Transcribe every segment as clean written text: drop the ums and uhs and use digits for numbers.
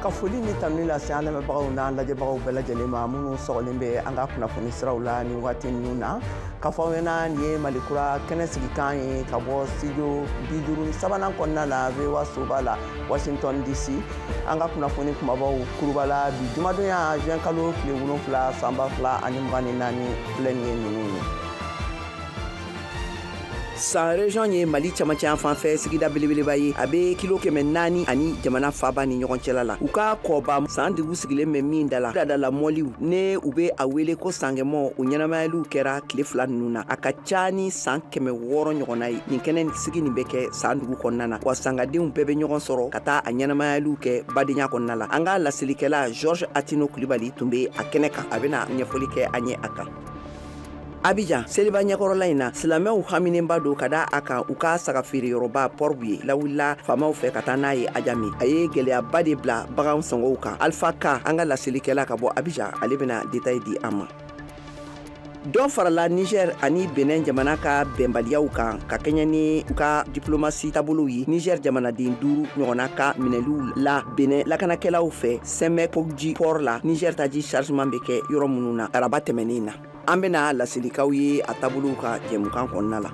Ka foli ni tanuni lase an lamɛnbagaw n'an lajɛbagaw bɛɛ lajɛlen ma, minnu sɔgɔlen bɛ an ka kunnafoni siraw la nin waati ninnu na, ka fɔ aw ɲɛna nin ye Mali Kura kɛnɛ sigikan ye ka bɔ studio 53nan kɔnɔna na, VOA soba la, Washington DC. An ka kunnafoni kumabaw kurubala bi jumadonya, juin kalo tile 7, san 2024, filɛ nin ye ninnu ye. San région ye Mali camancɛ fan fɛ sigida belebeleba ye. A bɛ kilo 400 ani jamana faba ni ɲɔgɔn cɛla la. U ka kɔba San dugu sigilen bɛ min da la, ladala mɔliw ne u bɛ a wele ko Sankɛmɔ, o ɲɛnamayaliw kɛra tile 2 ninnu na. A ka ca ni san 600 ɲɔgɔnna ye nin kɛnɛ sigi nin bɛ kɛ San dugu kɔnɔna na, wa sangadenw bɛɛ bɛ ɲɔgɔn sɔrɔ ka taa a ɲɛnamayaliw kɛ badenya kɔnɔna la. An ka laselikɛla Georges Atino Kulibali tun bɛ a kɛnɛ kan, a bɛna ɲɛfɔli kɛ an ye a kan. Abijan, seliba ɲɛkɔrɔla in na, silamɛw haminenba don ka da a kan u ka saga feereyɔrɔba Port Bouye lawulila faamaw fɛ ka taa n'a ye Ajami. A ye gɛlɛyaba de bila bagan sɔngɔw kan. Alpha Ka, an ka laselikɛla ka bɔ Abijan, ale bɛna détail di an ma. Dɔ farala Niger ani Benin jamana ka bɛnbaliyaw kan ka kɛɲɛ ni u ka diplomasi taabolow ye. Niger jamanaden duuru ɲɔgɔnna ka minɛliw la Benin lakanakɛlaw fɛ Sɛmɛ port la, Niger taji chargement bɛ kɛ yɔrɔ minnu na, araba tɛmɛnen na. An bɛna laselikaw ye a taabolow ka jɛmukan kɔnɔna la.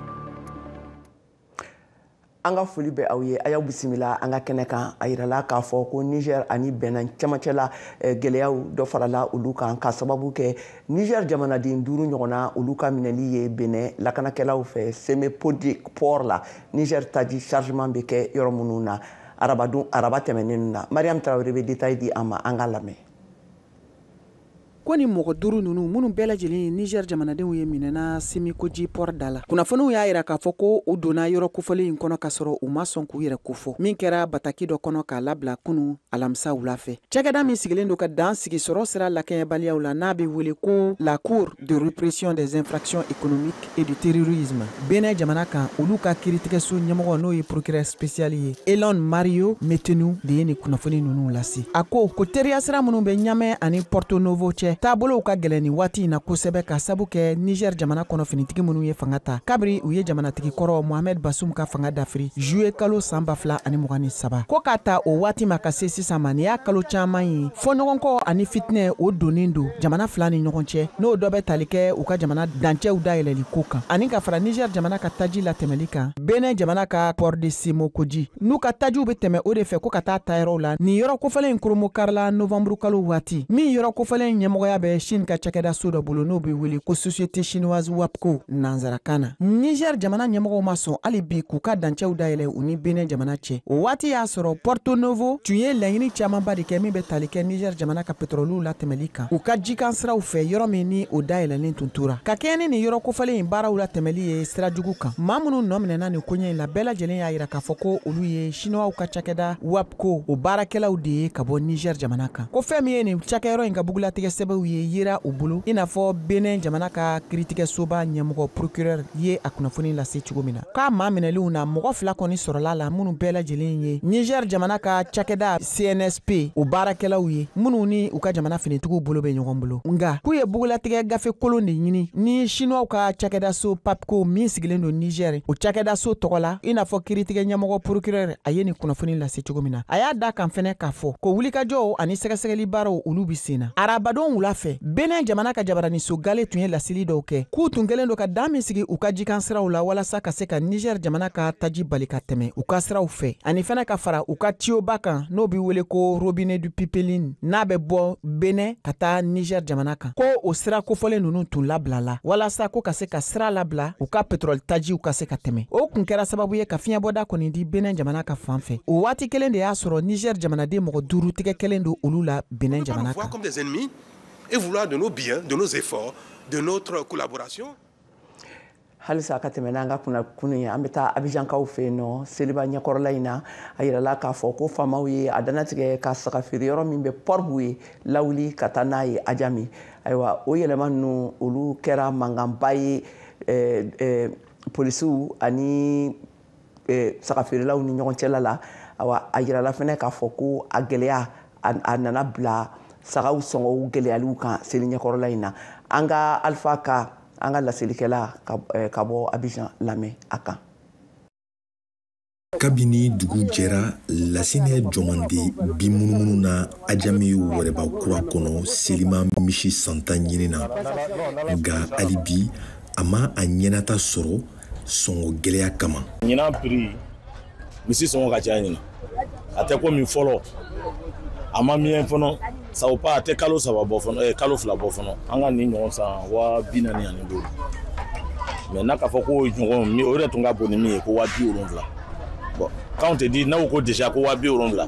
An ka foli bɛ aw ye, a y'aw bisimila an ka kɛnɛ kan. A yirala k'a fɔ ko Niger ani Benin camancɛla gɛlɛyaw dɔ farala olu kan, ka sababu kɛ Niger jamanaden duuru ɲɔgɔnna olu ka minɛli ye Benin lakanakɛlaw fɛ Sɛmɛ port la, Niger taji chargement bɛ kɛ yɔrɔ minnu na, arabadon araba tɛmɛnen na. Mariam Tarawele bɛ détail di an ma, an ka lamɛn. Ko ni mɔgɔ duuru ninnu, minnu bɛɛ lajɛlen ye Niger jamanadenw ye, minɛna Semikodji port da la. Kunnafoniw y'a yira k'a fɔ ko u donna yɔrɔ kofɔlen in kɔnɔ ka sɔrɔ u ma sɔn k'u yɛrɛ kofɔ, min kɛra bataki dɔ kɔnɔ k'a labila kunu alamisa wula fɛ. Cakɛda min sigilen don ka dan sigi sɔrɔ sira lakɛɲɛbaliyaw la, n'a bɛ wele ko la Cour de répression des infractions économiques et du terrorisme Benin jamana kan, olu ka kiiritigɛso ɲɛmɔgɔ, n'o ye procureur spécial ye, Elon Mario Metenu de ye nin kunnafoni ninnu lase. A ko ko teriya sira minnu bɛ Ɲamɛ ani Porto Novo cɛ taabolow ka gɛlɛn nin waati in na kosɛbɛ, ka sabu kɛ Niger jamana kɔnɔ finitigi minnu ye fanga ta kabiri u ye jamanatigi kɔrɔ Mohamed Bazoum ka fanga dafiri juillet kalo san 2023. Ko k'a ta o waati ma ka se sisan ma, nin y'a kalo caman ye fɔɲɔgɔnkɔ ani fitinɛ o donnen don jamana fila ni ɲɔgɔn cɛ, n'o dɔ bɛ tali kɛ u ka jamana dancɛw dayɛlɛli ko kan, ani ka fara Niger jamana ka taji latɛmɛli kan Benin jamana ka port de Simokodji, n'u ka tajiw bɛ tɛmɛ o de fɛ ko ka taa tayɔrɔw la. Nin yɔrɔ kofɔlen in koromokarila novembre kalo waati min. Yɔrɔ kofɔlen ɲɛmɔgɔya bɛ Chine ka cakɛda so dɔ bolo, n'o bɛ wele ko Société chinoise WAPCO nanzarakan na. Niger jamana ɲɛmɔgɔw ma sɔn hali bi k'u ka dancɛw dayɛlɛ u ni Benin jamana cɛ. O waati y'a sɔrɔ Porto Novo tun ye laɲini camanba de kɛ min bɛ tali kɛ Niger jamana ka pétrole latɛmɛli kan u ka jikan siraw fɛ, yɔrɔ min ni o dayɛlɛlen tun tora. Ka kɛɲɛ ni nin yɔrɔ kofɔlen in baaraw latɛmɛli ye sira jugu kan, maa minnu nɔ minɛna nin koɲɛ in la, bɛɛ lajɛlen y'a yira k'a fɔ ko olu ye Chinois ka cakɛda WAPCO o baarakɛlaw de ye ka bɔ Niger jamana kan. Ko fɛn min ye nin cakɛyɔrɔ in ka bugulatigɛ sɛbɛnw ye yera u bolo, i n'a fɔ Benin jamana ka kiiritigɛsoba ɲɛmɔgɔ procureur ye a kunnafoni lase cogo min na, k'a maa minɛlenw na, mɔgɔ fila kɔni sɔrɔla la, minnu bɛɛ lajɛlen ye Niger jamana ka cakɛda CNSP o baarakɛlaw ye, minnu ni u ka jamana finitigiw bolo bɛ ɲɔgɔn bolo, nka k'u ye bugulatigɛ gafe kolon de ɲini ni Chinois ka cakɛdaso PAPCO min sigilen don Niger, o cakɛdaso tɔgɔ la, i n'a fɔ kiiritigɛ ɲɛmɔgɔ procureur a ye nin kunnafoni lase cogo min na. A y'a da kan fɛnɛ k'a fɔ ko wulikajɔw ani sɛgɛsɛgɛli baaraw, olu bi sen na. Arabadon wula fɛ, Benin jamana ka jabaraniso gale tun ye laseli dɔw kɛ k'u tun kɛlen don ka dan min sigi u ka jikan siraw la walasa ka se ka Niger jamana ka taji bali ka tɛmɛ u ka siraw fɛ, ani fɛnɛ ka fara u ka tiyoba kan, n'o bi wele ko robinet du pipeline, n'a bɛ bɔ Benin ka taa Niger jamana kan, ko o sira kofɔlen ninnu tun labilala walasa ko ka se ka sira labila u ka pétrole tajiw ka se ka tɛmɛ. O kun kɛra sababu ye ka fiɲɛbɔda kɔni di Benin jamana ka fan fɛ. O waati kelen de y'a sɔrɔ Niger jamanaden mɔgɔ duuru tigɛ kɛlen don olu la Benin jamana kan. Comme des ennemis et vouloir de nos biens, de nos efforts, de notre collaboration. Halisa ka tɛmɛ n'an ka kunnafoni ye, an bɛ taa Abijankaw fɛ yen nɔ. Seliba ɲɛkɔrɔla in na, a yirala k'a fɔ ko faamaw ye a dannatigɛ ka saga feere yɔrɔ min bɛ Port Bouye lawuli ka taa n'a ye Ajami. Ayiwa, o yɛlɛma ninnu, olu kɛra mankanba ye polisiw ani saga feerelaw ni ɲɔgɔn cɛla la. Awa, a yirala fɛnɛ k'a fɔ ko a gɛlɛya a nana bila sagaw sɔngɔw gɛlɛyaliw kan seli ɲɛkɔrɔla in na. An ka Alpha ka, an ka laselikɛla ka bɔ Abidjan lamɛn a kan. Kabini dugu jɛra, Lasinɛ Jɔmande bi munumunu na Ajame wɛrɛba kura kɔnɔ, selima misi santa ɲini na. Nka hali bi, a ma a ɲɛnata sɔrɔ sɔngɔ gɛlɛya kama. Ɲinan prix, misi sɔngɔ ka ca ɲinan. A tɛ komi fɔlɔ, a ma miyɛn fɔlɔ sabu a tɛ kalo 3 bɔ fɔlɔ, kalo 2 bɔ fɔlɔ. An ka nin ɲɔgɔn san 45,000. Mais n'a k'a fɔ ko ɲɔgɔn o yɛrɛ tun ka bon ni min ye, ko 70,000. Bon, quand on te dit, n'aw ko déjà ko 70,000,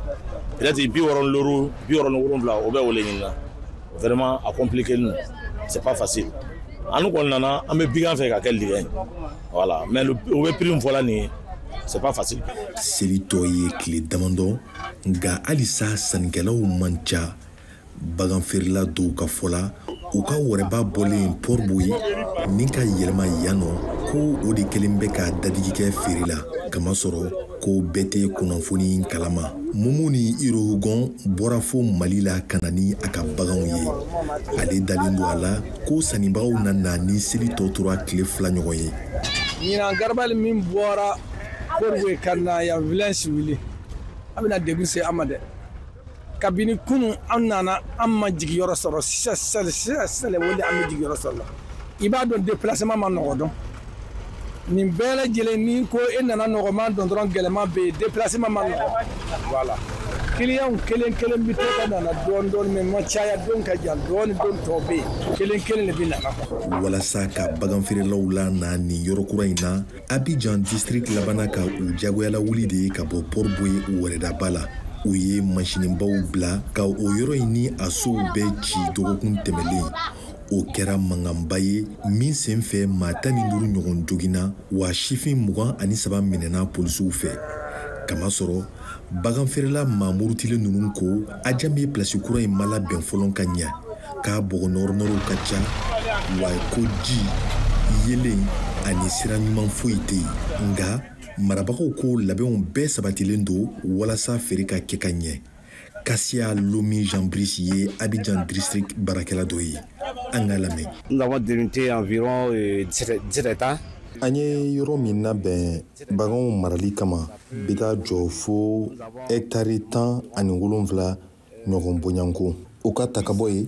peut-être 65, 67, o bɛ o le ɲini na. Vraiment, a compliqué nous, c'est pas facile. An kɔni nana, an bɛ bigan fɛ ka kɛ ligɛn ye. Voilà, mais o bɛ prix min fɔla nin ye, c'est pas facile. Seli tɔ ye tile damadɔ, nka halisa sannikɛlaw man ca. Baganfeerela dɔw ka fɔ la, u ka wɛrɛba bɔlen Port-Bouët ni ka yɛlɛma yan nɔ, ko o de kɛlen bɛ ka dadigi kɛ feere la, kamasɔrɔ ko bɛɛ tɛ kunnafoni kalama. Mumuni Irohugon bɔra fo Mali la ka na ni a ka baganw ye. Ale dalen don a la ko sannibagaw na na ni seli tɔ tora tile 2 ɲɔgɔn ye. Ɲinan garabali min bɔra Port-Bouët ka na yan village wuli, a bɛna degun se an ma dɛ. Kabini kunun an nana, an ma jigiyɔrɔ sɔrɔ. Sisan sisan sisan sisan wele, an bɛ jigiyɔrɔ sɔrɔ la. I b'a dɔn, déplacement ma nɔgɔ dɔn. Nin bɛɛ lajɛlen ni ko e nana nɔgɔman dɔn dɔrɔn, gɛlɛman bɛ yen, déplacement ma nɔgɔ. Voilà, client kelen kelen bɛ to ka nana dɔɔni dɔɔni, mais ma caya don ka jan dɔɔni, don tɔ bɛ yen, kelen kelen de bɛ nana. Walasa ka baganfeerelaw la na nin yɔrɔ kura in na, Abidjan district labanna ka u jagoyala wuli de ka bɔ Port-Bouët wɛrɛdaba la. U ye masinibaw bila ka o yɔrɔ in ni a sow bɛɛ ci dɔgɔkun tɛmɛlen. O kɛra mankanba ye min sen fɛ, maa 15 ɲɔgɔn joginna, wa sifin 23 minɛna polisiw fɛ. Kamasɔrɔ baganfeerela maa murutilen ninnu ko Ajame pilasi kura in ma labɛn fɔlɔ ka ɲɛ, k'a bɔgɔ nɔrɔnɔrɔw ka ca, wa ko ji yelen ani sira ɲuman foyi tɛ yen. Nka marabagaw ko labɛnw bɛɛ sabatilen don walasa feere ka kɛ ka ɲɛ. Kasia Lomi Jean Brice ye Abidjan district baarakɛla dɔ ye. An ka lamɛn. Nous avons délimité environ 17 hectares. An ye yɔrɔ min labɛn baganw marali kama bɛ taa jɔ fo hɛkitari 17 ɲɔgɔn bonyanko. O ka ta ka bɔ yen,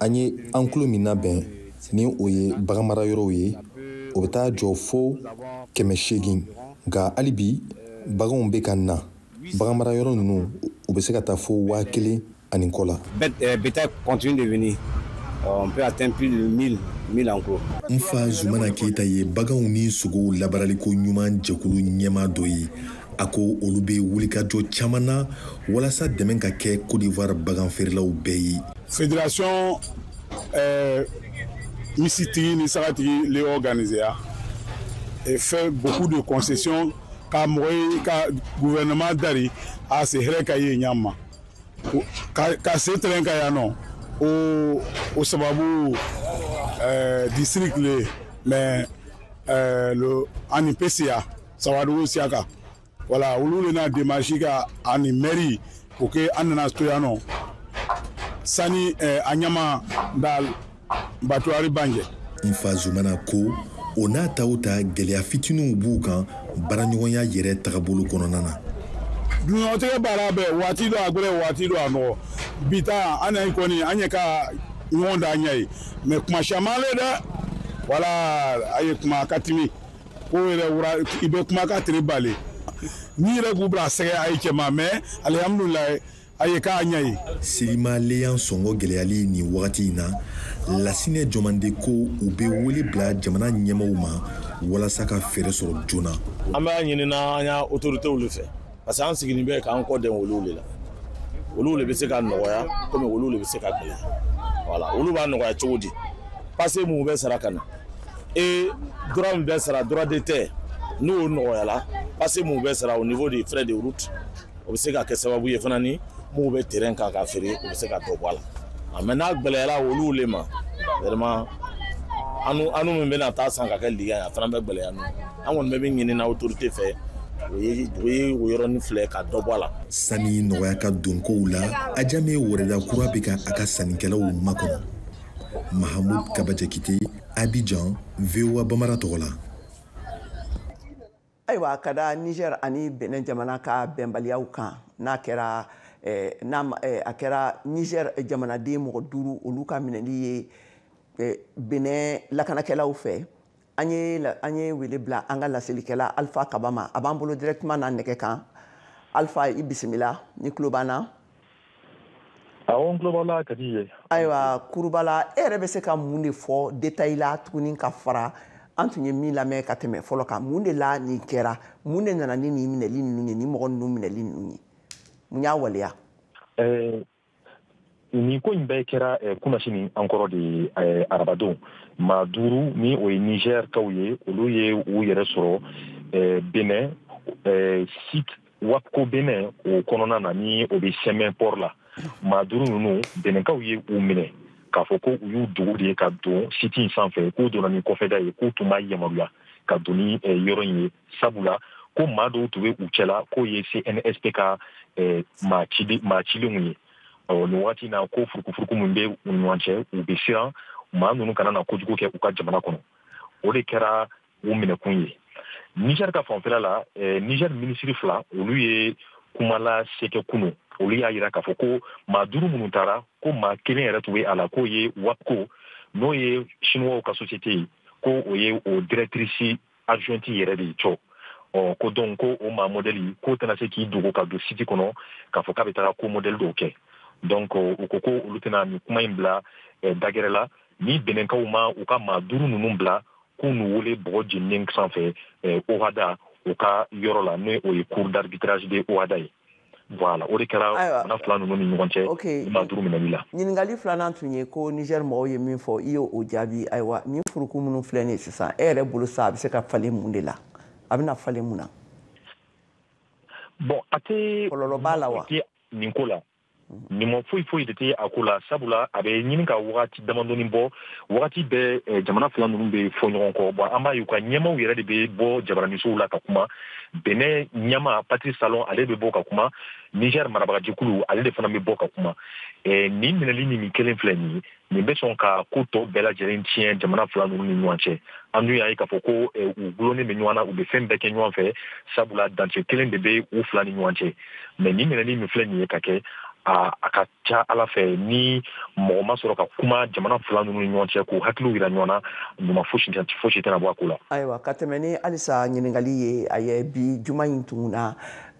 an ye enclos min labɛn, ni o ye baganmara yɔrɔw ye, o bɛ taa jɔ fo 800. Nka hali bi baganw bɛ ka na. Baganmara yɔrɔ ninnu, u bɛ se ka taa fo 1000 ani kɔ la. Bétail continue de venir. On peut atteindre plus de 1000 enclos. N fa Zumana Keyita ye baganw ni sogow labaraliko ɲuman jɛkulu ɲɛmaa dɔ ye. A ko olu bɛ wulikajɔ caman na walasa dɛmɛ ka kɛ Côte d'Ivoire baganfeerelaw bɛɛ ye. Fédération misitigi ni sagatigi le organisé et fait beaucoup de concessions ka mɔgɔ ye ka gouvernement dari a se hɛrɛ ka ye ɲa ma ka se terrain ka yan nɔ. O sababu district le, mais le ani PCA Sawadogo Siaka, voilà, olu le na démarche ka ani mairie pour que an nana to yan nɔ sani a ɲama da batuwari banjɛ. N fa Zumana ko o n'a ta o ta, gɛlɛya fitininw b'u kan baaraɲɔgɔnya yɛrɛ tagabolo kɔnɔna na. Dunɲɔgɔntigɛ baara bɛɛ, waati dɔ a gbɛrɛ, waati dɔ a nɔgɔ. Bi ta an yɛrɛ kɔni, an ye ka ɲɔgɔn da ɲɛ ye, mais kuma caman le dɛ. Wala a ye kuma ka timi ko yɛrɛ wura, i bɛ kuma ka tere bali n'i yɛrɛ k'u bila sɛgɛ a ye cɛma, mais alihamudulilayi, a ye k'a ɲɛ ye. Selima leyan sɔngɔ gɛlɛyali nin wagati in na, Lasinɛ Jɔmande ko u bɛ wele bila jamana ɲɛmaaw ma walasa ka fɛɛrɛ sɔrɔ joona. An b'a ɲinina an y'a autorités le fɛ, parce que an sigilen bɛ k'an kɔ dɛn olu de la. Olu de bɛ se ka nɔgɔya komi olu de bɛ se ka gɛlɛya. Voilà, olu b'a nɔgɔya cogo di? Passe mun bɛ sara ka na et droit min bɛ sara, droit de terre, n'o nɔgɔyala, passe mun bɛ sara au niveau des frais de route, o bɛ se ka kɛ sababu ye fana ni mun bɛ terrain kan ka feere, o bɛ se ka dɔ bɔ a la. Mais n'a gɛlɛyara olu le ma, vraiment, anu min bɛna taa san ka kɛ ligue ye, a fana bɛ gɛlɛya n'u. An kɔni bɛ min ɲini na autorité fɛ, o ye o yɔrɔnin filɛ ka dɔ bɔ a la. Sani nɔgɔya ka don kow la, Ajame wɛrɛda kura bɛ ka a ka sannikɛlaw makɔnɔ. Mahamud Kabajakite, Abidjan, VOA Bamara tɔgɔ la. Ayiwa, ka da Niger ani Benin jamana ka bɛnbaliyaw kan, n'a kɛra n'a a kɛra Niger jamanaden mɔgɔ 5, olu ka minɛli ye Benin lakanakɛlaw fɛ, an ye wele bila an ka laselikɛla Alpha Kaba ma. A b'an bolo directement na nɛgɛ kan. Alpha, i bisimila ni tulo b'an na. Awɔ, n tulo b'aw la, ka di ye. Ayiwa, Kurubala, e yɛrɛ bɛ se ka mun de fɔ détail la tuguni ka fara an tun ye min lamɛn ka tɛmɛ fɔlɔ kan? Mun de la nin kɛra? Mun de nana ni nin minɛli ninnu ye, ni mɔgɔ ninnu minɛli ninnu ye? Mun y'a waleya? Nin ko in bɛɛ kɛra kunnasini an kɔrɔ de arabadon. Maa 5 ni o ye Niger kaw ye, olu ye u yɛrɛ sɔrɔ Benin, site WAPCO Benin o kɔnɔna na, ni o bɛ Sɛmɛ port la. Maa 5 ninnu, Benɛnkaw ye u minɛ k'a fɔ ko u y'u dogo de ka don site in sanfɛ, k'u donna ni kɔfɛda ye, k'u tun b'a yamaruya ka don ni yɔrɔ in ye, sabula ko maa dɔw tun bɛ u cɛla k'o ye CNSP ka maa cilenw ye. Nin wagati na, ko furukufuruku min bɛ u ni ɲɔgɔn cɛ, u bɛ siran maa ninnu kana na kojugu kɛ u ka jamana kɔnɔ. O de kɛra u minɛkun ye. Niger ka fanfɛla la, Niger minisiri fila, olu ye kumala se kɛ kunu. Olu y'a yira k'a fɔ ko maa 5 minnu taara, ko maa kelen yɛrɛ tun bɛ a la k'o ye WAPCO, n'o ye chinois ka société ye, ko o ye o directrice adjointe yɛrɛ de ye cɔ. Ɔ ko donc ko o maa modèle k'o tɛna se k'i dogo ka don site kɔnɔ k'a fɔ k'a bɛ taga ko modèle dɔw kɛ. Donc u ko ko olu tɛna nin kuma in bila dagɛrɛ la ni Benɛnkaw ma u ka maa 5 ninnu bila, k'u n'u wele bɔgɔ jeninen sanfɛ OHADA u ka yɔrɔ la, n'o o ye cour d'arbitrage de OHADA ye. Voilà, o de kɛra jamana fila ninnu ni ɲɔgɔn cɛ maa 5 minɛli la. Ɲininkali filanan tun ye ko Niger mɔgɔw ye min fɔ, i y'o jaabi. Ayiwa, nin furuku minnu filɛ nin ye sisan, e yɛrɛ bolo sa, a bɛ se ka falen mun de la? A bɛna falen mun na? Bon, a tɛ Kɔlɔlɔ b'a la wa? Nin ko la, nin ma foyi foyi de tɛ a ko la, sabula a bɛ ɲini ka wagati damadɔni bɔ. Wagati bɛɛ jamana fila ninnu bɛ fɔ ɲɔgɔn kɔ. Bon, an b'a ye u ka ɲɛmaw yɛrɛ de bɛ bɔ jabaranisow la ka kuma. Benin ɲɛma Patrice Talon, ale bɛ bɔ ka kuma. Niger marabagajɛkulu, ale de fana bɛ bɔ ka kuma. Nin minɛli ni nin kelen filɛ nin ye, nin bɛ sɔn ka ko tɔ bɛɛ lajɛlen tiɲɛ jamana fila ninnu ni ɲɔgɔn cɛ. An dun y'a ye k'a fɔ ko u gulonnen bɛ ɲɔgɔn na, u bɛ fɛn bɛɛ kɛ ɲɔgɔn fɛ, sabula dancɛ kelen de bɛ u fila ni ɲɔgɔn cɛ. Mais nin minɛli min filɛ nin ye ka kɛ, a ka ca ala fɛ, ni mɔgɔ ma sɔrɔ ka kuma jamana fila ninnu ni ɲɔgɔn cɛ k'u hakiliw yira ɲɔgɔn na, ɲuman fosi fosi tɛna bɔ a ko la. Ayiwa, ka tɛmɛ ni halisa ɲininkali ye, a ye bi juma in tun na,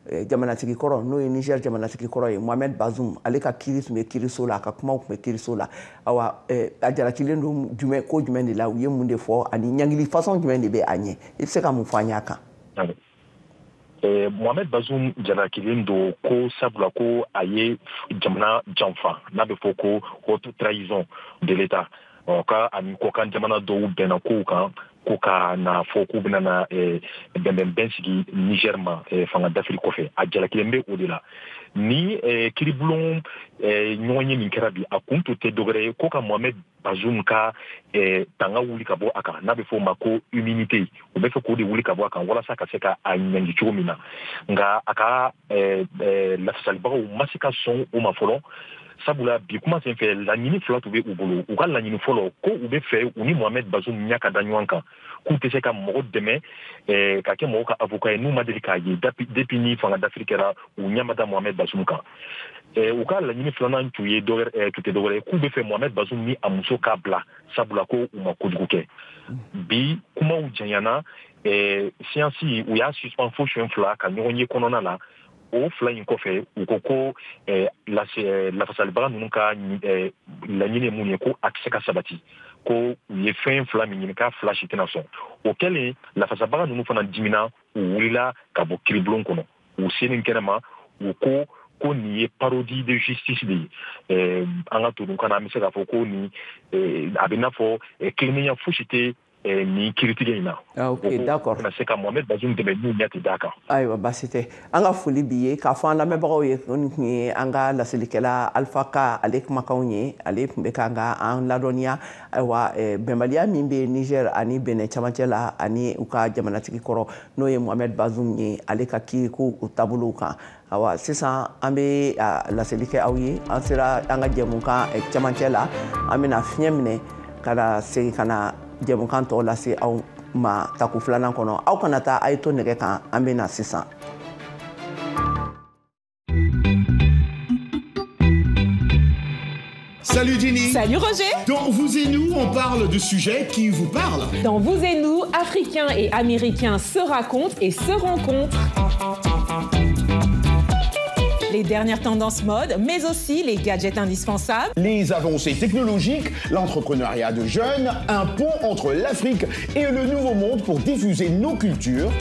jamanatigi kɔrɔ, n'o ye Niger jamanatigi kɔrɔ ye, Mohamed Bazoum, ale ka kiiri tun bɛ kiiriso la, a ka kumaw tun bɛ kiiriso la. Awa, a jarakilen don jumɛn, ko jumɛn de la? U ye mun de fɔ ani ɲangili façon jumɛn de bɛ a ɲɛ? I bɛ se ka mun fɔ an y'a kan? Mohamed Bazoum jalakilen don ko sabula ko a ye jamana janfa, n'a bɛ fɔ ko haute trahison de l'État. Ɔ ka ani kɔkan jamana dɔw bɛnna kow kan ko ka na fɔ k'u bɛna na bɛnbɛnbɛn sigi Niger ma fanga dafiri kɔfɛ. A jalakilen bɛ o de la. Ni kiiribulon ɲɔgɔn ye min kɛra bi, a kun tun tɛ dɔwɛrɛ ye ko ka Mohamed Bazoum ka tanga wuli ka bɔ a kan, n'a bɛ fɔ o ma ko immunité. U bɛ fɛ k'o de wuli ka bɔ a kan walasa ka se ka a ɲangi cogo min na. Nka a ka lafasalibagaw ma se ka sɔn o ma fɔlɔ, sabula bi kuma senfɛ, laɲini fila tun bɛ u bolo. U ka laɲini fɔlɔ, ko u bɛ fɛ u ni Mohamed Bazoum ɲɛ ka da ɲɔgɔn kan, k'u tɛ se ka mɔgɔ dɛmɛ ka kɛ mɔgɔ ka avocat ye n'u ma deli k'a ye depuis ni fanga dafiri kɛra, u ɲɛ ma da Mohamed Bazoum kan. U ka laɲini filanan tun ye dɔwɛrɛ tun tɛ dɔwɛrɛ ye, k'u bɛ fɛ Mohamed Bazoum ni a muso k'a bila, sabula ko u ma kojugu kɛ. Bi kumaw janyana, séance u y'a suspend fo siɲɛ fila ka ɲɔgɔn ye kɔnɔna la. O fila in kɔfɛ, u ko ko lafasalibaga ninnu ka laɲini ye mun ye, ko a tɛ se ka sabati, ko u ye fɛn fila min ɲini, k'a fila si tɛna sɔn. O kɛlen, lafasabaga ninnu fana dimina, u wulila ka bɔ kiiribulon kɔnɔ. U senin kɛnɛma, u ko ko nin ye parodie de justice de ye. An ka todunkan na, an bɛ se k'a fɔ ko nin a bɛ n'a fɔ tilennenya fosi tɛ nin kiiritigɛ in na. Ah, ok, d'accord. Na se ka Mohamed Bazoum dɛmɛ n'u ɲɛ tɛ d'a kan. Ayiwa, baasi tɛ. An ka foli b'i ye k'a fɔ an lamɛnbagaw ye ko nin tun ye an ka laselikɛla Alpha Ka ale kumakanw ye. Ale tun bɛ k'an ka an ladɔnniya, ayiwa, bɛnbaliya min bɛ Niger ani Benin camancɛ la, ani u ka jamanatigi kɔrɔ, n'o ye Mohamed Bazoum ye, ale ka kiiriko o taabolow kan. Awa, sisan an bɛ laseli kɛ aw ye. An sera an ka jɛmukan camancɛ la. An bɛna fiɲɛ minɛ ka na segin ka na jɛmukan tɔ lase aw. ma tako filanan kɔnɔ. Aw kana taa, a ye to nɛgɛ kan, an bɛ na sisan. Salut Jenny. Salut Roger. Dans Vous et Nous, on parle de sujets qui vous parlent. Dans Vous et Nous, Africains et Américains se racontent et se rencontrent. Les dernières tendances mode, mais aussi les gadgets indispensables. Les avancées technologiques, l'entrepreneuriat de jeunes, un pont entre l'Afrique et le Nouveau Monde pour diffuser nos cultures.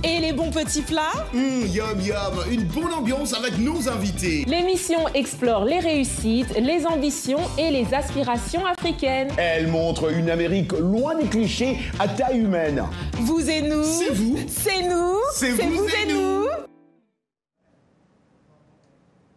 Et les bons petits plats. Yum yum, une bonne ambiance avec nos invités. L'émission explore les réussites, les ambitions et les aspirations africaines. Elle montre une Amérique loin des clichés à taille humaine. Vous et nous. C'est vous. C'est nous. C'est vous et nous.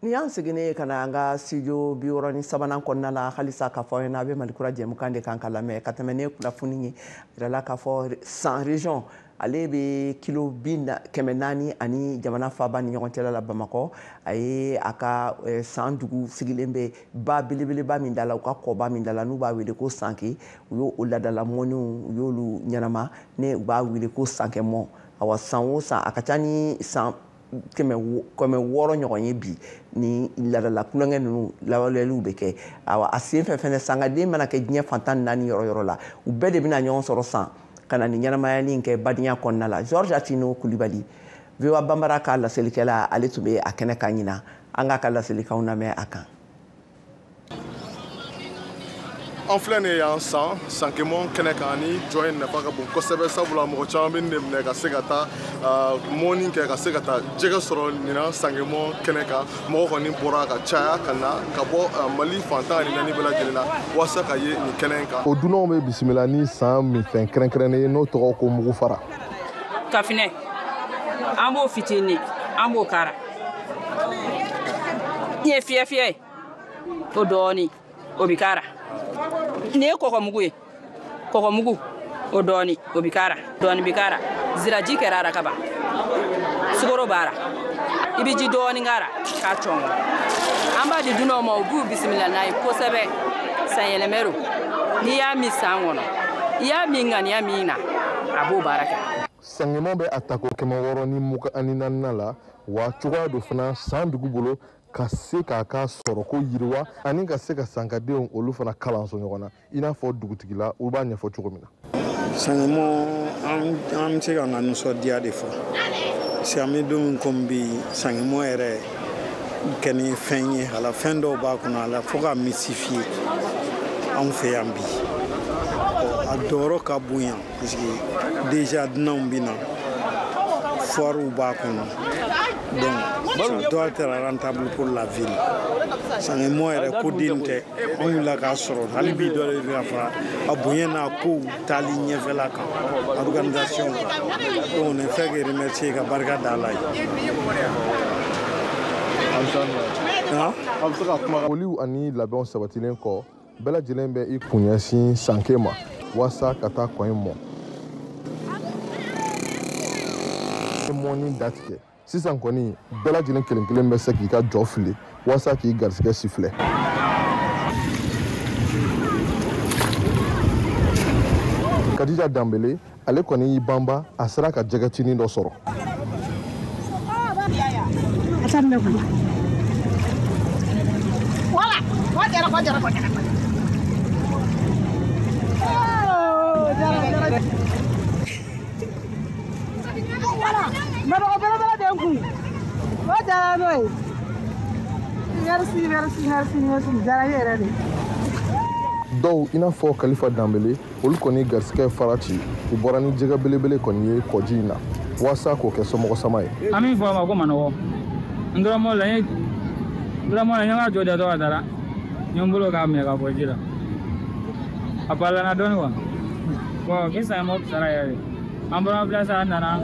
Ni y'an seginnen ka na an ka studio 63nan kɔnɔna la, halisa k'a fɔ aw ɲɛna, a bɛ Malikura jɛmukan de kan ka lamɛn. Ka tɛmɛ ne kunnafoni ye, yirala k'a fɔ San région, ale bɛ kilo 400 ani jamana faaba ni ɲɔgɔn cɛla la, Bamakɔ. A ye a ka San dugu sigilen bɛ ba belebeleba min da la, u ka kɔba min da la, n'u b'a wele ko Sanke. U y'o laadala mɔniw, u y'olu ɲɛnama, ne u b'a wele ko Sankɛmɔ. Awa, san o san, a ka ca ni san 600 ɲɔgɔn ye bi, ni laadala kulonkɛ ninnu lawaleyaliw bɛ kɛ. Awa, a sen fɛ fɛnɛ, sangaden mana kɛ diɲɛ fantan naani yɔrɔ yɔrɔ la, u bɛɛ de bɛna ɲɔgɔn sɔrɔ San ka na ni ɲɛnamayali in kɛ badenya kɔnɔna la. Georges Atino Kulibali, VOA Bambara ka laselikɛla, ale tun bɛ a kɛnɛ kan ɲina. An k'a ka laselikanw lamɛn a kan. An filɛ nin ye yan San Sankɛmɔ kɛnɛ kan. Ni jɔ in nafa ka bon kosɛbɛ, sabula mɔgɔ caman bɛ nin de minɛ ka se ka taa mɔni kɛ, ka se ka taa jɛgɛ sɔrɔ ɲinan Sankɛmɔ kɛnɛ kan. Mɔgɔ kɔni bɔra ka caya ka na ka bɔ Mali fan 14 bɛɛ lajɛlen na walasa ka ye nin kɛnɛ in kan. O dunanw bɛ bisimila ni San minfɛn kɛrɛnkɛrɛnnen ye, n'o tɔgɔ ko mugu fara. Kafinɛ, an b'o fitinin, an b'o kara. Nin ye fiyɛ fiyɛ ye, o dɔɔnin o bɛ kara. Nin ye kɔgɔmugu ye, kɔgɔmugu o dɔɔni o bɛ k'ara, dɔɔni bɛ k'ara. Ziraji kɛra ara kaban, sukaro b'a ra, i bɛ ji dɔɔni k'ara k'a cɔngɔ. An b'a di dunanw ma, u b'u bisimila n'a ye kosɛbɛ. Sanyɛlɛmɛ don, n'i y'a min san kɔnɔ, i y'a min ŋaniya min na, a b'o baara kɛ. Sankɛmɔ bɛ a tako 624nan la, wa cogoya don fana San dugu bolo ka se k'a ka sɔrɔko yiriwa ani ka se ka sankadenw olu fana kalanso ɲɔgɔn na, i n'a fɔ dugutigila olu b'a ɲɛfɔ cogo min na. Sankɛmɔ, an bɛ se k'an ka nisɔndiya de fɔ, parce que an bɛ don min komi bi, Sankɛmɔ yɛrɛ kɛ ni fɛn ye, a la fɛn dɔw b'a kɔnɔ, a la fo ka mystifier anw fɛ yan bi. A jɔyɔrɔ ka bon yan, parce que déjà dunanw bɛ na, foirew b'a kɔnɔ. Donc, ça doit être rentable pour la ville. Sankɛmɔ yɛrɛ ko den tɛ, anw wulila k'a sɔrɔ hali bi dɔ de bɛ ka fara a bonya n'a kow taali ɲɛfɛla kan, organisation kan. Donc on ne fait que remercier ka barika da Ala ye. Foliw ani labɛnw sabatilen kɔ, bɛɛ lajɛlen bɛ i kun ɲɛsin Sanke ma walasa ka taa kɔ in mɔ. Mɔni datigɛ sisan kɔni, bɛɛ lajɛlen kelen kelen bɛ se k'i ka jɔ fili walasa k'i garisɛgɛ sifilɛ. Kadija Danbele, ale kɔni y'i banba, a sera ka jɛgɛcinin dɔ sɔrɔ. Dɔw i n'a fɔ Kalifa Danbele, olu kɔni garisɛgɛ fara ci, u bɔra ni jɛgɛ belebele kɔni ye kɔji in na walasa k'o kɛ somɔgɔ sama ye. An min fɔ a ma ko manɔgɔ, n dɔrɔmɔ la, n ye n ka jɔ da dɔ ka taara, n ye n bolo k'a minɛ ka bɔ ji la, a balana dɔɔni quoi. Bon, ni Sankɛmɔ fisayara yɛrɛ de, an bɔra village an nana,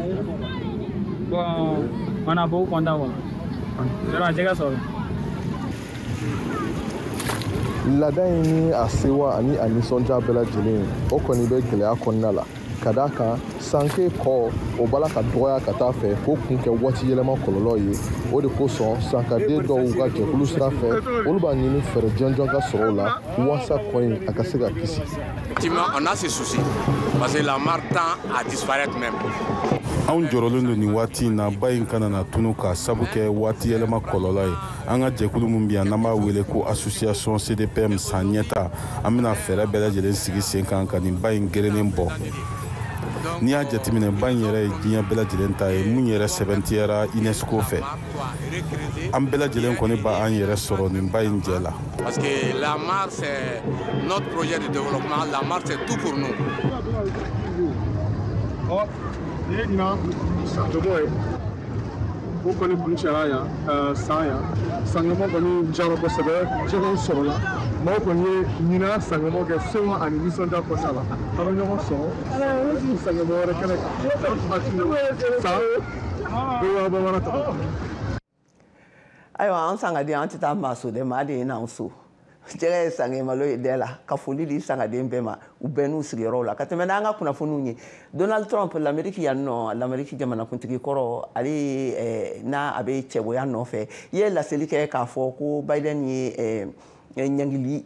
bon, on a beaucoup content quoi. Vraiment, jɛgɛ sɔrɔ. Laada in ni a sewa ani a nisɔndiya bɛɛ lajɛlen, o kɔni bɛ gɛlɛya kɔnɔna la, ka d'a kan Sanke kɔ o bala ka dɔgɔya ka taa fɛ, k'o kun kɛ waati yɛlɛma kɔlɔlɔ ye. O de kosɔn sankaden dɔw ka jɛkulu sira fɛ, olu b'a ɲini fɛɛrɛ jɔnjɔn ka sɔrɔ o la walasa kɔ in a ka se ka kisi. Effectivement, on a ce souci parce que la mare tend à disparaître même. Anw jɔrɔlen don nin waati in na, ba in kana na tunu k'a sabu kɛ waati yɛlɛma kɔlɔlɔ ye. An ka jɛkulu min bɛ yan, n'an b'a wele ko association CDPM San Ɲɛta, an bɛna fɛɛrɛ bɛɛ lajɛlen sigi sen kan ka nin ba in gerennen bɔ. N'i y'a jateminɛ, ba in yɛrɛ ye diɲɛ bɛɛ lajɛlen ta ye, mun yɛrɛ sɛbɛntiyara UNESCO fɛ. An bɛɛ lajɛlen kɔni b'an yɛrɛ sɔrɔ nin ba in jɛ la. Parce que la mare, c'est notre projet de développement. La mare, c'est tout pour nous. Ɔ, nin ye ɲinan Sangemɔ ye. O kɔni kuncɛra yan san yan. Sangemɔ kɔni jara kosɛbɛ, jɛgɛw sɔrɔla. Maaw kɔni ye ɲinan Sangemɔ kɛ sewa ani nisɔndiya kɔnɔna la. An bɛ ɲɔgɔn sɔrɔ Sangemɔ wɛrɛ kɛnɛ kan san VOA Bamanan tɔgɔ. Ayiwa, an sangaden, an tɛ taa maa so dɛ, maa de ye n'anw so. Jɛgɛ ye sange malo ye dɛ la ka foli di sangaden bɛɛ ma, u bɛɛ n'u sigiyɔrɔw la. Ka tɛmɛ n'an ka kunnafoniw ye, Donald Trump, Lamɛriki yan nɔ, Lamɛriki jamanakuntigi kɔrɔ, ale ye n'a a bɛ cɛboya nɔfɛ, i ye laseli kɛ k'a fɔ ko Biden ye ɲangili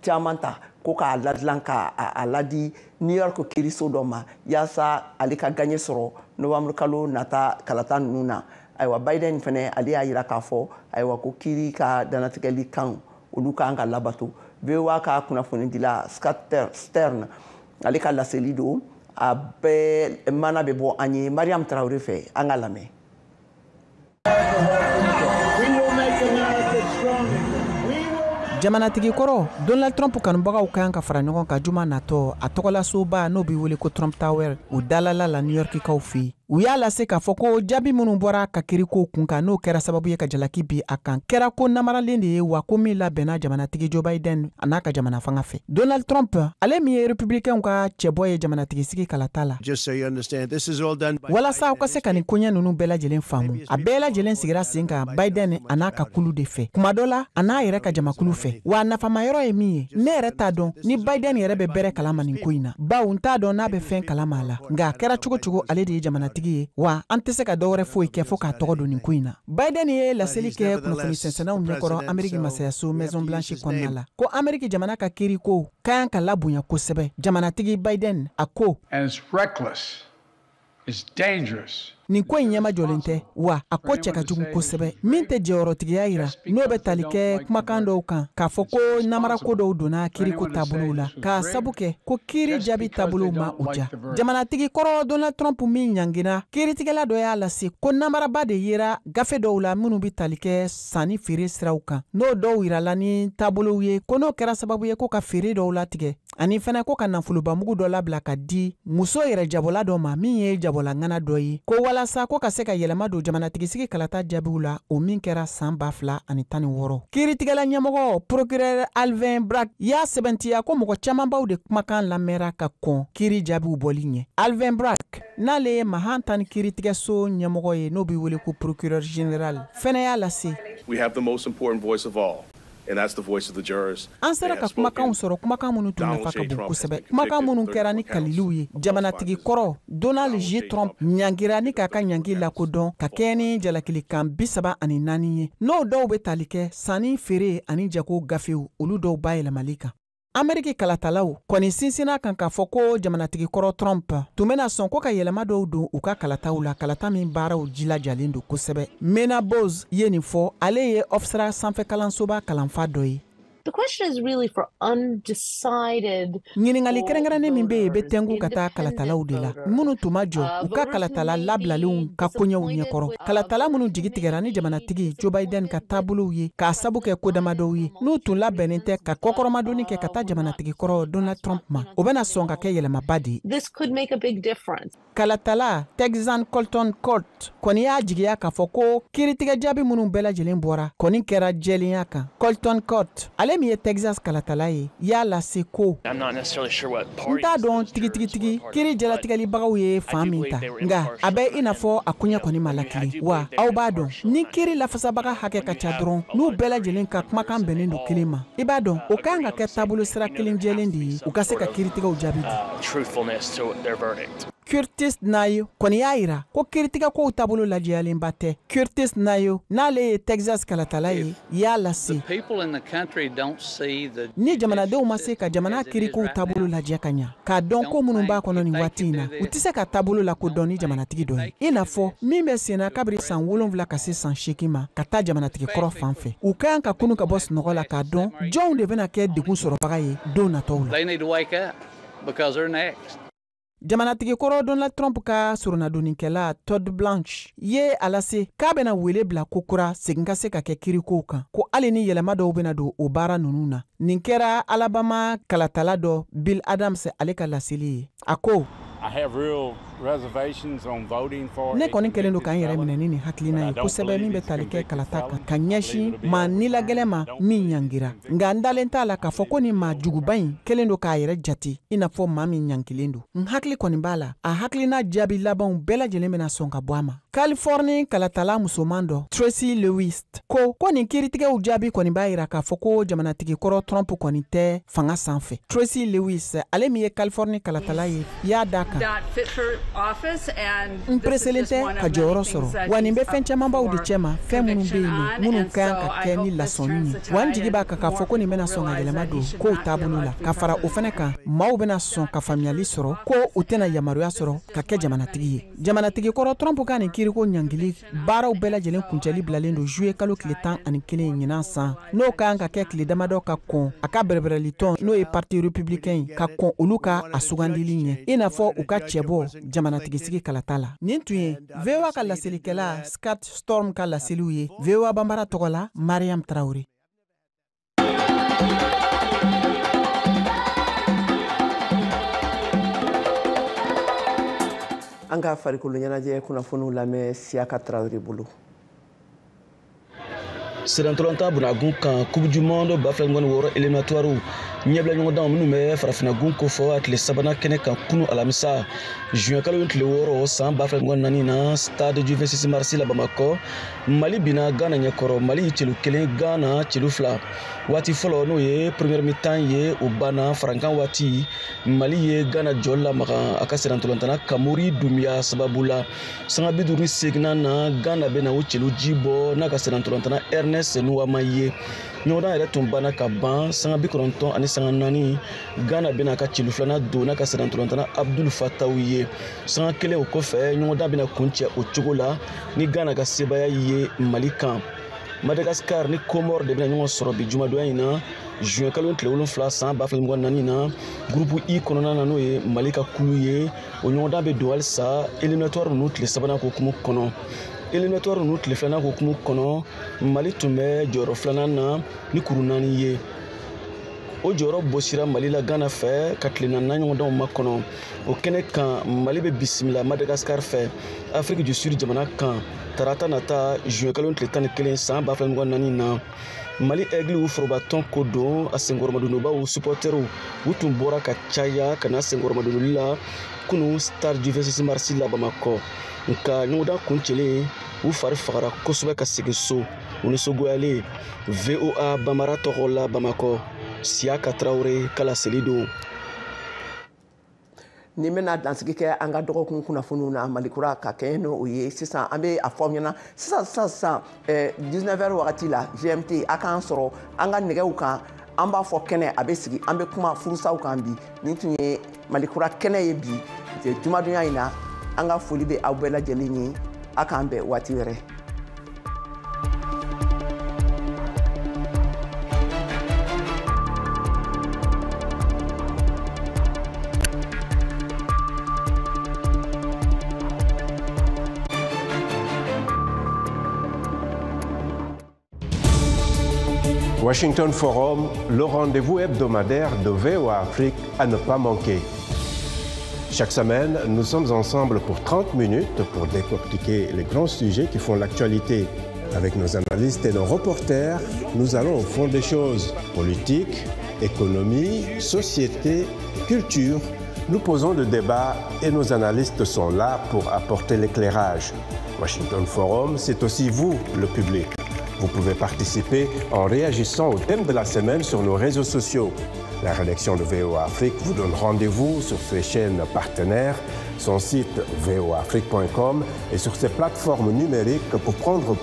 caman ta ko k'a ladilan k'a ladi New York kiiriso dɔ ma yaasa ale ka gaɲɛ sɔrɔ novembre kalo nata kalata ninnu na. Ayiwa, Biden fɛnɛ, ale y'a yira k'a fɔ, ayiwa, ko kiiri ka dannatigɛli kan, olu kan ka labato. VOA ka kunnafonidila Scott Stern, ale ka laseli don, a bɛɛ mana bɛ bɔ an ye Mariam Traoré fɛ. An ka lamɛn. Jamanatigi kɔrɔ Donald Trump kanubagaw ka kan ka fara ɲɔgɔn kan juma natɔ a tɔgɔlasoba, n'o bɛ wele ko Trump Tower, o dalala la New Yorkikaw fɛ yen. U y'a lase k'a fɔ ko jaabi minnu bɔra ka kiriko kun kan, n'o kɛra sababu ye ka jalaki bi a kan, kɛra ko namaralen de ye, wa ko min labɛnna jamanatigi Joe Biden a n'a ka jamana fanga fɛ. Donald Trump, ale min ye républicain ka cɛbɔ ye jamanatigi sigi kalata la. Walasa aw ka se ka nin koɲɛ ninnu bɛɛ lajɛlen faamu, a bɛɛ lajɛlen sigira sen kan Biden a n'a ka kulu de fɛ, kuma dɔ la a n'a yɛrɛ ka jamakulu fɛ. Wa nafamayɔrɔ ye min ye, ne yɛrɛ t'a dɔn ni Biden yɛrɛ bɛ bɛrɛ kalama nin ko in na, bawo n t'a dɔn n'a bɛ fɛn kalama a la. Nka a kɛra cogo cogo, ale de ye jamanatigi ye, wa an tɛ se ka dɔwɛrɛ foyi kɛ fo k'a tɔgɔ don nin ko in na. Biden ye laseli kɛ kunnafoni sɛnsɛnnaw ɲɛkɔrɔ Ameriki masayaso Maison Blanche kɔnɔna la ko Ameriki jamana ka kiiriko ka kan ka labonya kosɛbɛ. Jamanatigi Biden a ko: Nin ko in ɲɛma jɔlen tɛ, wa a ko cɛ ka jugu kosɛbɛ. Min tɛ jɔyɔrɔtigiya yira, n'o bɛ tali kɛ kumakan dɔw kan k'a fɔ ko namarako dɔw donna kiiriko taabolow la k'a sabu kɛ ko kiiri jaabi taabolow ma u ja. Jamanatigi kɔrɔ Donald Trump min ɲangina, kiiritigɛla dɔ y'a lase ko namaraba de yera gafe dɔw la minnu bɛ tali kɛ sanni feere siraw kan, n'o dɔw yirala ni taabolow ye, ko n'o kɛra sababu ye ko ka feere dɔw latigɛ, ani fɛnɛ ko ka nafolobamugu dɔ labila ka di muso yɛrɛ jabɔla dɔ ma min ye jabɔla ŋana dɔ ye, ko walasa ko ka se ka yɛlɛma don jamanatigisigi kalata jaabiw la, o min kɛra san 2016. Kiiritigɛla ɲɛmɔgɔ, procureur Alvin Bragg, y'a sɛbɛntiya ko mɔgɔ camanbaw de kumakan lamɛnra ka kɔn kiiri jaabiw bɔli ɲɛ. Alvin Bragg, n'ale ye Manhattan kiiritigɛso ɲɛmɔgɔ ye, n'o bɛ wele ko procureur général, fɛnɛ y'a lase: We have the most important voice of all, and that's the voice of the jurors. An sera ka kumakanw sɔrɔ, kumakan minnu tun nafa ka bon kosɛbɛ, kumakan minnu kɛra ni kaliliw ye. Jamanatigi kɔrɔ Donald J Trump ɲangira ni k'a ka ɲangi lakodɔn ka kɛɲɛ ni jalakilikan 34 ye, n'o dɔw bɛ tali kɛ sanni, feere ani jago gafew, olu dɔw bayɛlɛmali kan. Ameriki kalatalaw kɔni sinsinna kan k'a fɔ ko jamanatigi kɔrɔ Trump tun bɛna sɔn ko ka yɛlɛma dɔw don u ka kalataw la, kalata min baaraw jilajalen don kosɛbɛ. Mena Bose ye nin fɔ, ale ye Hofstra sanfɛ kalansoba kalanfa dɔ ye. The question is really for undecided. Ɲininkali kɛrɛnkɛrɛnnen min bɛ yen, bɛ tɛnku ka taa kalatalaw de la minnu tun ma jɔ u ka kalatala labilalenw ka koɲɛw ɲɛkɔrɔ, kalatala minnu jigi tigɛra ni jamanatigi Joe Biden ka taabolow ye k'a sabu kɛ ko damadɔw ye, n'u tun labɛnnen tɛ ka kɔkɔrɔmadonni kɛ ka taa jamanatigi kɔrɔ Donald Trump ma. O bɛna sɔn ka kɛ yɛlɛmaba de ye. This could make a big difference. Kalatala Texan Colton Court kɔni y'a jigiya k'a fɔ ko kiiritigɛ jaabi minnu bɛɛ lajɛlen bɔra kɔni kɛra jɛlenya kan. Colton Court, ale min ye Texas kalatala ye, y'a lase ko: N t'a dɔn tigitigitigi kiiri jalatigɛlibagaw ye fan min ta, nka a bɛ i n'a fɔ a koɲɛ kɔni ma lakile. Wa aw b'a dɔn, ni kiiri lafasabaga hakɛ ka ca dɔrɔn, n'u bɛɛ lajɛlen ka kumakan bɛnnen don kelen ma, i b'a dɔn, o kan ka kɛ taabolo sira kelen jɛlen de ye u ka se ka kiiritigɛw jaabi di. Curtis Nayo kɔni y'a yira ko kiiritigɛkow taabolo lajɛyalenba tɛ. Curtis Nayo, n'ale ye Texas kalatala ye, y'a lase ni jamanadenw ma se ka jamana kiirikow taabolo lajɛ ka ɲa, k'a dɔn ko minnu b'a kɔnɔ nin waati in na, u tɛ se ka taabolo lakodɔn ni jamanatigi dɔ ye, i n'a fɔ min bɛ senna kabiri san 7 ka se san 8 ma ka taa jamanatigi kɔrɔ fan fɛ. U ka kan ka kunu ka bɔ sunɔgɔ la k'a dɔn jɔnw de bɛna kɛ degun sɔrɔbaga ye don nataw la. Jamanatigi kɔrɔ Donald Trump ka soronadonnikɛla Todd Blanche ye a lase k'a bɛna wele bila ko kura segin ka se ka kɛ kirikow kan, ko hali ni yɛlɛma dɔw bɛna don o baara ninnu na. Nin kɛra Alabama kalatala dɔ Bill Adams ale ka laseli ye. A ko: Ne kɔni kɛlen don k'an yɛrɛ minɛ ni nin hakilina ye kosɛbɛ min bɛ tali kɛ kalata kan ka ɲɛsin maa nilagɛlɛn ma min ɲangira, nka n dalen t'a la k'a fɔ ko nin maa juguba in kɛlen don k'a yɛrɛ jate i n'a fɔ maa min ɲangilen don. N hakili kɔni b'a la, a hakilina jaabi labanw bɛɛ lajɛlen bɛna sɔn ka bɔ a ma. Californie kalatala musoman dɔ Tracy Lewis ko nin kiiritigɛw jaabi kɔni b'a yira k'a fɔ ko jamanatigi kɔrɔ Trump kɔni tɛ fanga sanfɛ. Tracy Lewis, ale min ye Californie kalatala ye, y'a da kan: N pereselen tɛ ka jɔyɔrɔ sɔrɔ, wa nin bɛ fɛn camanbaw de cɛma, fɛn minnu bɛ yen nɔ minnu ka kan ka kɛ ni lasɔnni ye. Wa n jigi b'a kan k'a fɔ ko nin bɛna sɔn ka yɛlɛma don kow taabolo la. Ka fara o fana kan, maaw bɛna sɔn ka faamuyali sɔrɔ ko u tɛna yamaruya sɔrɔ ka kɛ jamanatigi ye. Jamanatigi kɔrɔ Trump ka nin kiiriko ɲangili baaraw bɛɛ lajɛlen kuncɛli bilalen don juillet kalo tile 11 ɲinan san, n'o ka kan ka kɛ tile damadɔ ka kɔn a ka bɛrɛbɛrɛlitɔn, n'o ye parti républicain ye, ka kɔn olu ka a sugandili ɲɛ, i n'a fɔ u ka cɛbɔ jamanatigisigi kalata la. Nin tun ye VOA ka laselikɛla Scott Storm ka laseliw ye. VOA Banbara tɔgɔ la, Mariam Traoré. An ka farikolo ɲɛnajɛ kunnafoniw lamɛn Siyaka Traoré bolo. Sirantolanta bunagun kan, Coupe du Monde 2026 éliminatoire ɲɛbila ɲɔgɔndanw minnu bɛ farafinnagun kofɔ, a tile sabanan kɛnɛ kan kunu alamisa juin kalo tile 6 san 2024 na, stade du 26 mars la Bamakɔ, Mali binna Ghana ɲɛkɔrɔ. Mali celu 1, Ghana celu 2. Waati fɔlɔ, n'o ye première mi-temps ye, o banna farankan waati. Mali ye Ghana jɔ lamaga a ka sirantolantana Kamori Dumbuya sababu la. Sanga 58nan na, Ghana bɛna o celu ji bɔ n'a ka sirantolantana Ernest Nuama ye. Ɲɔgɔndan yɛrɛ tun banna ka ban sanga 94, Ghana bɛna ka celu filanan don n'a ka sirantolantana Abdul Fatawu ye. Sanga 1 o kɔfɛ, ɲɔgɔndan bɛna kuncɛ o cogo la ni Ghana ka sebaaya ye Mali kan. Madagascar ni Comore de bɛna ɲɔgɔn sɔrɔ bi jumadonya in na, juin kalo tile 7 san 2024 na, groupe I kɔnɔna na, n'o ye Mali ka kulu ye. O ɲɔgɔndan bɛ don halisa éliminatoire ninnu tile sabanan hokumu kɔnɔ. Éliminatoire ninnu tile filanan hokumu kɔnɔ, Mali tun bɛ jɔyɔrɔ filanan na ni kuru 4 ye. O jɔyɔrɔ bɔsira Mali la Ghana fɛ ka tile 4 ɲɔgɔndanw makɔnɔ. O kɛnɛ kan, Mali bɛ bisimila Madagascar fɛ, Afrique du Sud jamana kan, tarata nata juin kalo tile 11 san 2024 na. Mali Aigles forobatɔn ko don, a senkɔrɔmadonbaw supporteriw u tun bɔra ka caya ka na senkɔrɔmadonli la kunu stade du 26 mars la Bamakɔ. Nka ɲɔgɔndan kuncɛlen, u fari fagara kosɛbɛ ka segin so, u nisɔngoyalen. VOA Banbara tɔgɔ la Bamakɔ, Siyaka Traoré ka laseli don. Ni bɛna dansigi kɛ an ka dɔgɔkun kunnafoniw na Malikura ka kɛɲɛ n'o ye. Sisan an bɛ a fɔ aw ɲɛna sisan 19h wagati la GMT, a k'an sɔrɔ an ka nɛgɛw kan. An b'a fɔ kɛnɛ a bɛ sigi, an bɛ kuma furusaw kan bi. Nin tun ye Malikura kɛnɛ ye bi jumadonya in na. An ka foli bɛ aw bɛɛ lajɛlen ye, a k'an bɛn waati wɛrɛ. Washington Forum, le rendez-vous hebdomadaire de VOA Afrique à ne pas manquer. Chaque semaine, nous sommes ensemble pour 30 minutes pour décortiquer les grands sujets qui font l'actualité. Avec nos analystes et nos reporters, nous allons au fond des choses. Politique, économie, société, culture. Nous posons le débat et nos analystes sont là pour apporter l'éclairage. Washington Forum, c'est aussi vous, le public. Vous pouvez participer en réagissant au thème de la semaine sur nos réseaux sociaux. La rédaction de VOA Afrique vous donne rendez-vous sur ses chaînes partenaires, son site voaafrique.com et sur ses plateformes numériques pour prendre